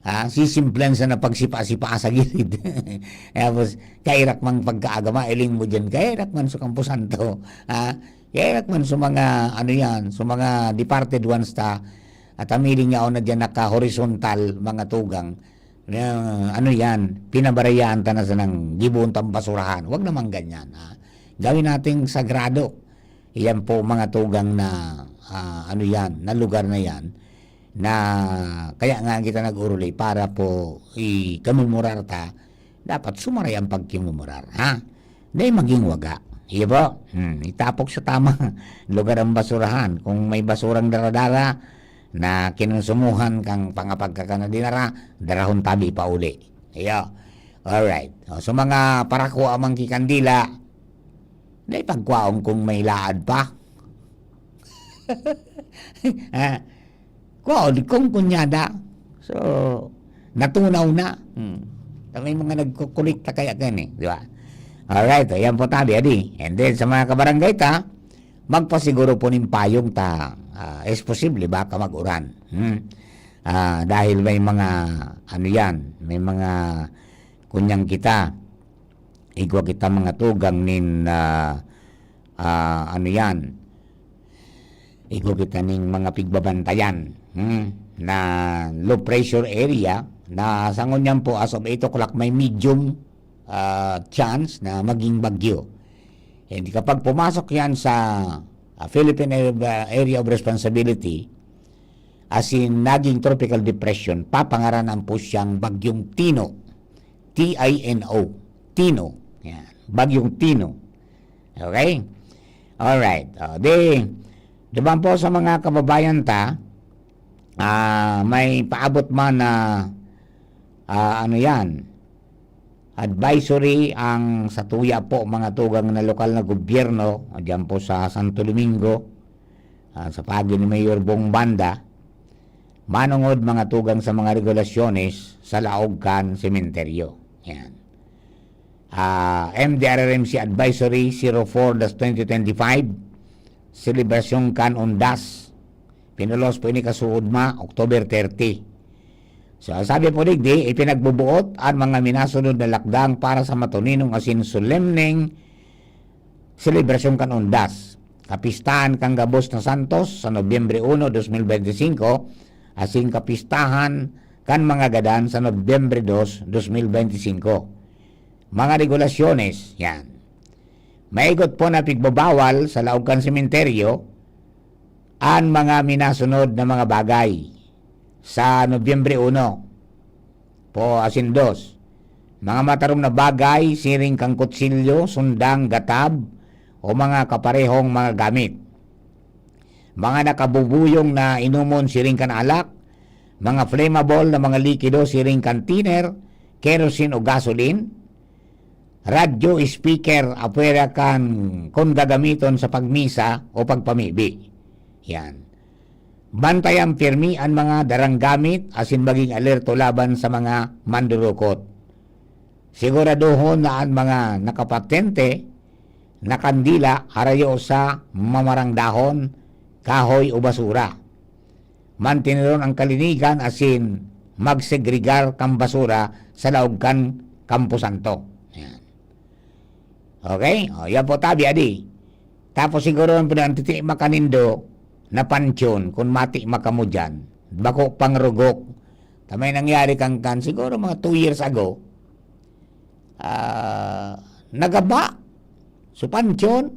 Ha, sisimplan sana pagsipa-sipa sa gilid. Tapos, kairak mang pagkaagama, iling mo dyan, kairak man sa Campo Santo. Ha, kairak man sa mga, ano yan, sa mga departed ones ta, at amiling yaon na dyan naka-horizontal, mga tugang. Na, ano yan, pinabarayaan ta na sanang gibohon tang basurahan. Wag naman ganyan, ha. Gawin nating sagrado. Iyan po, mga tugang na, ah, ano yan, na lugar na yan. na kaya nga kita nag-oruli para po ikamemorar ta, dapat sumaray ang pagkimomorar, ha? Dai maging waga. Iyo po? Hmm, itapok sa tamang lugar ang basurahan. Kung may basurang dara-dara na kinonsumohan kang pangapagkakan na dinara, darahon tabi pauli. Iyo. Alright. O, so mga parakwa man ki kandila, dai pagkwaon kung may laad pa. Ha? Kwaon kung kunyada. So, natunaw na. Hmm. May mga nagkukulikta kaya kan eh, di ba? Alright, ayan po tabi, adi. And then, sa mga kabarangay ta, magpasiguro po nin payong ta. Ah, is posible, baka mag-uran. Hmm. Ah, dahil may mga, ano yan, may mga, kunyang kita, igwa kita mga tugang nin, ah, ah, ano yan, igwa kita ning mga pigbabantayan, hmm, na low pressure area na sa ngunyan po as of eight o'clock may medium, ah, chance na maging bagyo. And kapag pumasok yan sa, ah, Philippine Area, Area of Responsibility, as in naging tropical depression, papangaranan po siyang Bagyong Tino. T I N O. Tino. Yan. Bagyong Tino. Okay? Alright. O, di, duman po sa mga kababayan ta, ah, may paabot man na, ah, ano yan, advisory ang satuya po, mga tugang na lokal na gobyerno, dyan po sa Santo Domingo, ah, sa pagi ni Mayor Bong Banda, manongod mga tugang sa mga regulasyones sa laog kan sementeryo. Yan. Ah, M D R R M C Advisory zero four dash twenty twenty-five, selebrasyon kan Undas. Pinulos po ini kasuodma, October thirty. So, ang sabi po digdi, ipinagbubuot an mga minasunod na lakdang para sa matuninong asin solemneng selebrasyon kan Undas. Kapistahan kan gabos na Santos sa Nobyembre uno, dos mil benti singko, asin kapistahan kan mga gadan sa Nobyembre dos, dos mil benti singko. Mga regulasyones, yan. Maigot po na pigbabawal sa laog kan sementeryo an mga minasunod na mga bagay sa Nobyembre uno po asin dos. Mga matarom na bagay, siring kan kutsilyo, sundang, gatab, o mga kaparehong mga gamit. Mga nakabubuyong na inomon siring kan alak, mga flammable na mga likido siring kan thinner, kerosene o gasoline, radyo, speaker, apwera kan kun gagamiton sa pagmisa o pagpamibi. Yan. Bantayan pirmi an mga darang gamit asin maging alerto laban sa mga mandurukot. Siguraduhon na an mga nakapatente na kandila harayo sa mamarang dahon, kahoy o basura. Manteneron ang kalinigan asin magsegregar kan basura sa laog kan kamposanto. Yan. Okay? O, yan po tabi, adi. Tapos siguro ang pinantitima kanindo na pansyon, kung matima kamo dyan, bako pangrugok. Ta may nangyari kan, kan, siguro mga two years ago, ah, nagaba. So, pansyon.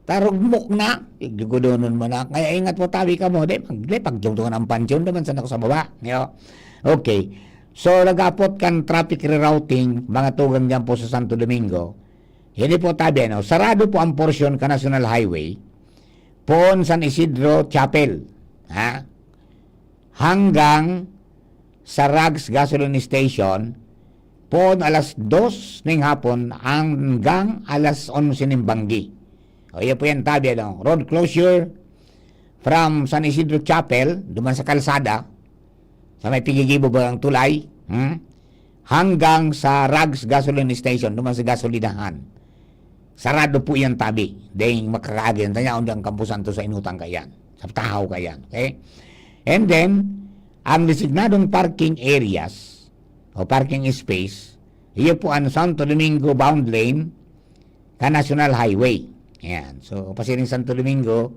Tarugmok na. Igdugudonon mo na. Kaya ingat po tabi kamo. Di, mag, di, pagdugdungan ang pansyon naman sa nako sa baba. Yo. Okay. So, nagapot kan traffic rerouting, mga tugang dyan po sa Santo Domingo. Hindi po tabi, ano, sarado po ang porsyon ka National Highway, poon San Isidro Chapel, ha? Hanggang sa Rags Gasoline Station, poon alas dos ning hapon hanggang alas onse ning banggi. O, iya po yan, tabi, ano? Road closure from San Isidro Chapel, duman sa kalsada, sa may pigigibo ba ang tulay, hmm? Hanggang sa Rags Gasoline Station, duman sa gasolinahan. Sarado po yan, tabi. Dahil makakaagi ang tanya, undi ang kampusan to sa inutan ka yan. Sa tahaw ka yan. Okay? And then, ang designadong parking areas o parking space, iyo po ang Santo Domingo bound lane ka National Highway. Ayan. So, pasiring Santo Domingo,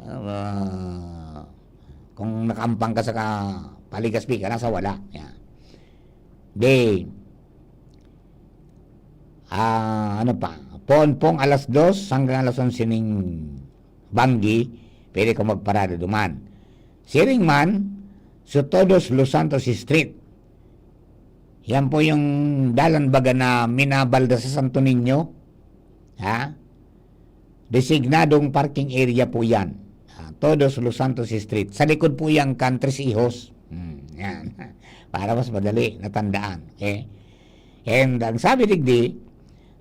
ah, kung nakaampang ka sa ka, Paligaspi ka, nasa wala. Ayan. Di, ah, ano pa, poon pong alas dos hanggang alas onse ning banggi, Pwede ka magparada duman. Siring man, so Todos Los Santos Street. Yan po yung dalan baga na minabalda sa Santo Niño. Ha? Designadong parking area po yan. Ah, Todos Los Santos Street. Sa likod po yan kan Tres Hijos. Hmm, yan. Para mas madali natandaan. Okay? And ang sabi digdi,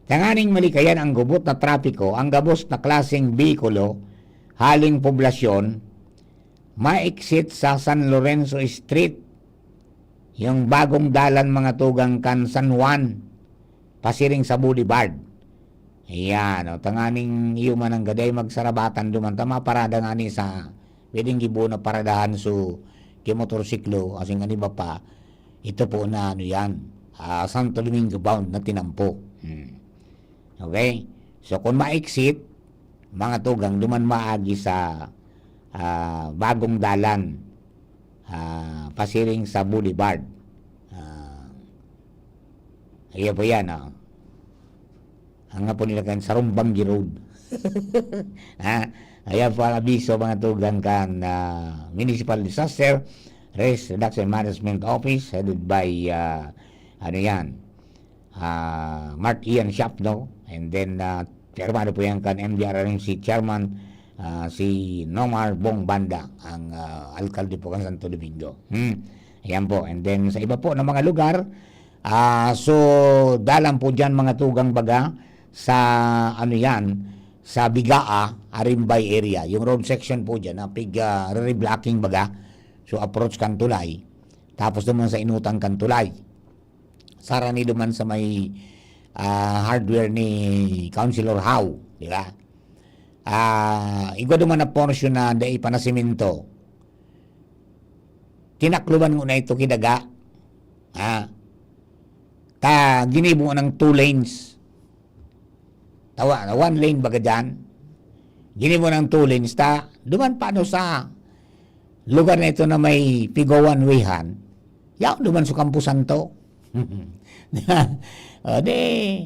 tanganing malikayan ang gubot na trapiko, ang gabos na klaseng behikulo, haling poblasyon, ma-exit sa San Lorenzo Street, yung bagong dalan mga tugang kan San Juan, pasiring sa Boulevard. Ayan, o, tanganing iyo man ang gaday magsarabatan duman, ta maparada ngani sa, pwedeng gibo na paradahan so, ki motorsiklo, asing an iba pa, ito po na ano yan, ah, Santo Domingo bound na tinampo. Hmm. Okay? So, kung ma-exit, mga tugang, duman maagi sa, ah, bagong dalan, ah, pasiring sa Boulevard. Ah, ayan po yan, oh. Ang nga po nila kan Sarumbanggi Road. Ha? Ayan po ang abiso, mga tugang, kan, ah, Municipal Disaster Risk Reduction Management Office, headed by, ah, ano yan, ah, Mark Ian Shapno, and then, ah, pirmado po yan kan M D R R M C Chairman, ah, si Nomar Bong Banda, ang, ah, alkalde po kan Santo Domingo. Hmm. Ayan po. And then, sa iba po na mga lugar, ah, so, dalan po dyan, mga tugang, baga, sa, ano yan, sa Bigaa, Arimbay area. Yung road section po dyan, na pig, ah, re-blocking, baga. So, approach kan tulay. Tapos naman sa inutang kan tulay. Sarani duman sa may, ah, hardware ni Councilor Howe, di ba? Ah, igwa duman na porsyon na dai pa nasemento. Tinakloban ngona ito ki daga. Ha? Ta ginibo ng two lanes. Tawa, one lane baga dyan. Ginibo ng two lanes ta. Duman pa ano sa lugar na ito na may pigo one-way-han. Yaon duman sa Campo Santo. O, di,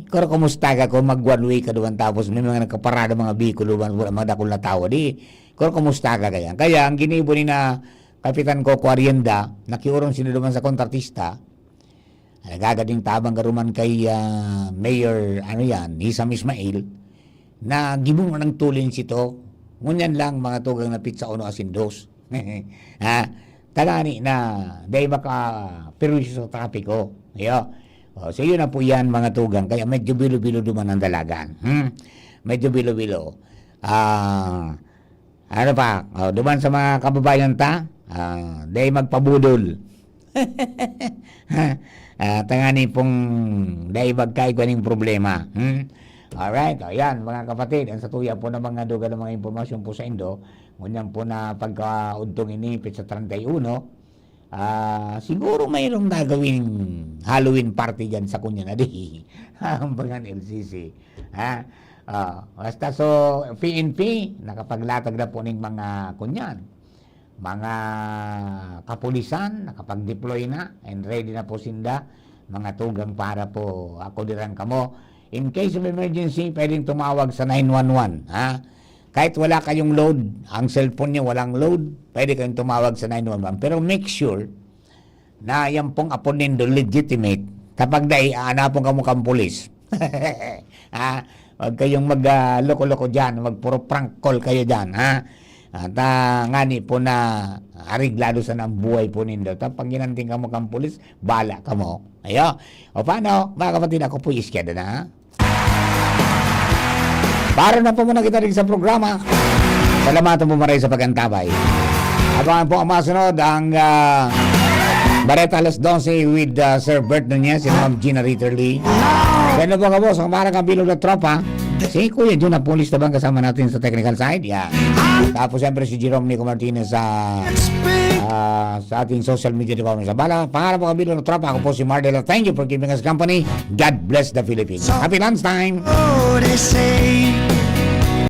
kuro kumusta ka kung mag one way ka duman tapos may mga nagkaparada, mga bihikulo duman, wala mga dakul na tawo, di, kuro kumusta ka kaya? Kaya ang ginibo ni na Kapitan Coco Arrienda, nakiurong sila duman sa kontratista, nagagaling tabang garuman kay, ah, Mayor, ano yan, Hisam Ismail, na gibong ng tulin sito. Ngunyan lang, mga tugang na pizza uno asin dos. Ha? Tanani na, dahil makaperwisyo sa trapiko. Iyo. O, so, yun na po yan, mga tugang. Kaya medyo bilo-bilo duman ang dalagan. Hmm? Medyo bilo-bilo. Ah, ano pa? O, duman sa mga kababayan ta, ah, dahil magpabudol. Ah, tangani pong dahil magkaigwa ning problema. Hmm? Alright, o yan, mga kapatid, ang satuya po na mga duga ng mga impormasyon po sa Indo, ngunyan po na pagkaudtong inipit sa treinta y uno, ah, siguro mayroong gagawing Halloween party dyan sa kunya na di. Ang mga L C C. Ha? Ah, basta so, P N P, nakapaglatag na po ning mga kunyan. Mga kapulisan, nakapag-deploy na and ready na po sinda, mga tugang, para po ako diran kamo. In case of emergency, pwedeng tumawag sa nine one one, ha? Kahit wala kayong load, ang cellphone niyo walang load, pwede kayong tumawag sa nine one one. Pero make sure na yan pong apo nindo legitimate. Kapag dai, aanapon kamo kang pulis. Ha? Huwag kayong mag, ah, loko-loko dyan. Magpuro prank call kayo dyan, ha? At, ah, ngani po na areglado sana ang buhay po nindo. Tapos pag ginanting kamo kang pulis, bala kamo. Ayo. O paano, mga kapatid, ako po iskeda na. Para na po muna kita rin sa programa. Salamatan po maray sa pag-antabay. Abangan po ang masunod, ang, ah, Bareta alas dose with, ah, Sir Bert Nunez, si Ma'am Gina Ritterly. Kaya na po, kabos, ang marang ang bilog na tropa. Si Kuya Jun Apulis na bang kasama natin sa technical side? Yan. Tapos, siyempre, si Jerome Nico Martinez sa, ah, sa ating social media department. Sa bala, pangarap ko, bilog na tropa. Ako po si Mardela. Thank you for giving us company. God bless the Philippines. Happy lunchtime! Oh, they say